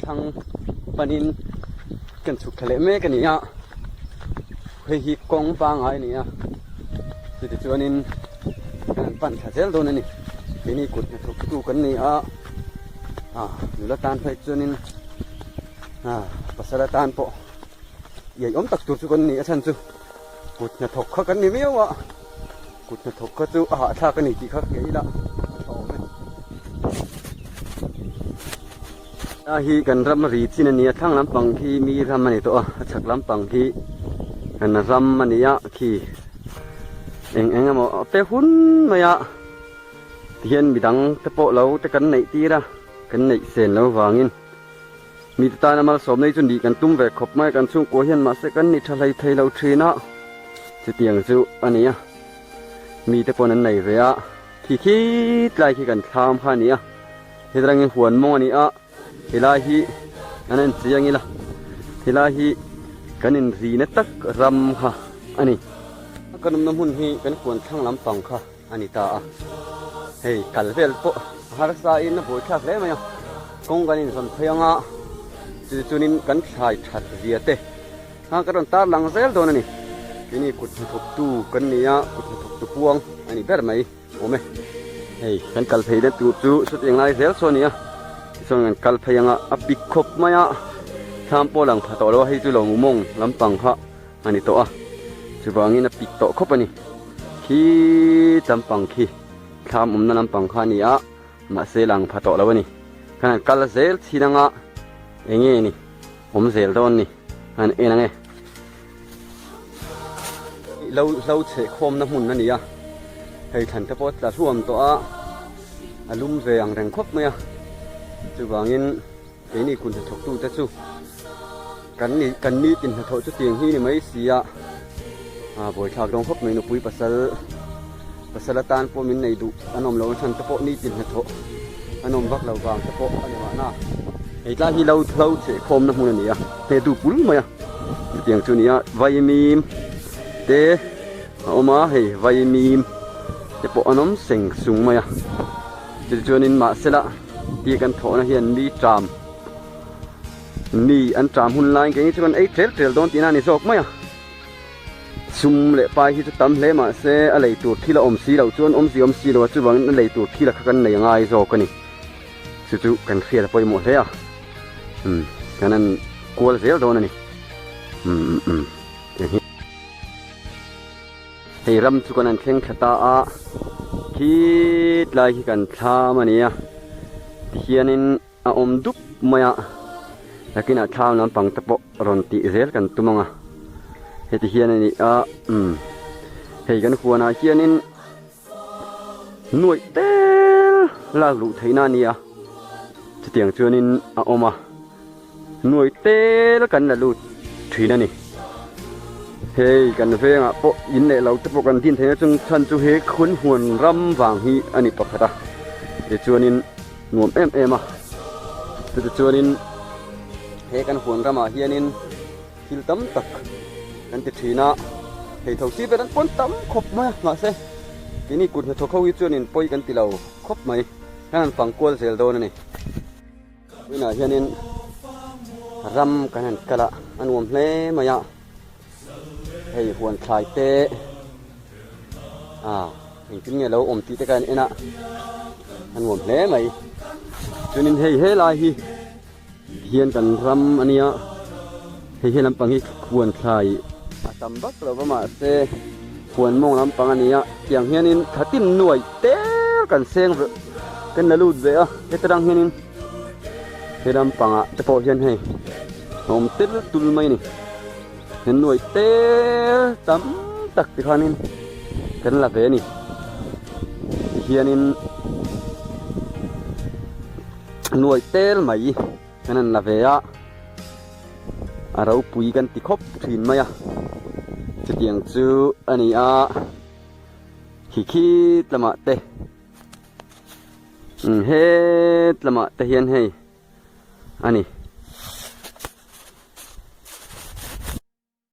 thlang panin kan chhuk thla leh mek a ni a, hei hi kawng pangngai a ni a, chutichuanin kan han pan thla zel dawn a ni, keini kut hnathawk tu kan ni a, ah nula tan phei chuanin ah pasal atan pawh iaiawm tak tur chu kan ni a chhan chu kut hnathawk kha kan ni miau a. Kut hnathawk kha chu a hahthlak a ni tih kha hria ila a tha awm e. A hi kan ram ri chin a ni a, thlang lampang khi mi ram a ni tawh a, a chhak lampang khi kan ram a ni a khi eng eng emaw a pe hun mai a tihian midang te pawh lo te kan neih tir a, kan neih sen lo vangin mite tana malsawm nei chu nih kan tum ve khawp mai kan chhungkua hian mahse kan ni tha hlei thei lo thin a chutiang chu a ni a mite pawn an nei ve a khi khi tlai khi kan thlam kha a ni a hetlangin huan mawng a ni a helai hi an en chiang ila helai hi kan inrina tak ram kha a ni kan awmna hmun hi kan huan thlang lampang kha. a ni ta a, hei kal vel pawh a harsa in a buaithlak hle mai a, kawng kan inzawn phei ang a, chu chuanin kan thlai that zia te kha ka rawn tar lang zel dawn a ni, keini kut hnathawk tu kan ni a, kut hnathawk tu huang a ni ber mai awm e, hei kan kal phei na tur chu sawtiang lai zel saw a ni a, tichuan kan kal phei ang a, a pik khawp mai a, thlam pawh lang pha tawh lo a, hei chu lo mawng lampang kha a ni tawh a, chuvangin a pik tawh khawp a ni. Khi lampang khi thlam awmna lampang kha a ni a, mahse lang pha tawh lo a ni. Khan an kal zel thin anga eng nge ni awm zel dawn ni an en ang e. Lo hlo chheh khawmna hmun a ni a, hei thlan te pawh tla hluam tawh a, a lum ve ang reng khawp mai a, chuvangin keini kun hnathawktute chu kan ni kan nitin hnathawh chu tiang hi ni mai si a ah buaithlak dawn khawp mai nupui pasal pasal atan pawh min nei duh an awm loh chhan te pawh nitin hnathawh an awm vak lo vang te pawh a ni mahna hei tlai hi lo hlo cheh khawmna hmun a ni a he du pul mai a chutiang chu a ni a vaimim te a awm a hei vaimim te pawh an awm seng sung mai a chutichuanin mahsela Tia kan thawhna hian mi ṭam, mi an ṭam hun laiin keini chu kan ei ṭel ṭel dawn tihna a ni zawk mai a. Sum leh pai hi chu tam hle mah se a lei tur thil a awm si loh chuan awmzia awm si lo a, chuvangin a lei tur thil a kha kan nei a ngai zawk a ni. Chu chu kan hriat a pawimawh hle a, umm kan han kual zel dawn a ni. Umm umm tiang hi. Hei ram chu kan han thleng thla ta a, khi tlai khi kan thlam a ni a, tihianin a awm dup mai a, nakinah thlam lampang te pawh rawn tih zel kan tum ang a, heti hian a ni a, umm hei kan huanah hianin nuaih tel lak luh theihna a ni a, chutiang chuanin a awm a. Nuai tel kan la lut thin a ni. Hei kan vengah pawh in leh lo te pawh kan din theihna chung chhan chu he khun huan ram vang hi a ni pakhat a. Tichuanin nuam em em a. Chutichuanin he kan huan ramah hianin thil tam tak kan ti thin a. Hei tho si ber an pawn tam khawp mai a mahse keini kut hnathawk ho hi chuanin pawi kan ti lo khawp mai. Kan han fang kual zel dawn a ni. Tunah hianin ram kan han kal a, a nuam hle mai a, hei huan thlai te ah engtin nge lo awm tih te ka en a, a nuam hle mai. Chuanin hei helai hi hian kan ram a nia, hei he lampang hi huan thlai a tam vak lo va mahse huan mawng lampang a ni a, tiang hianin thatin nuai tel kan seng ve. Kan la lut ve a, heta tang hianin he lampangah te pawh hian hei a awm tel tul mai a ni. He nuai tel tam tak ti khanin kan la ve a ni. Tihianin nuai tel mai kan han la ve a, a ropui kan ti khawp thin mai a, chutiang chu a ni a, khi khit lamah te. Het lamah te hian hei a ni.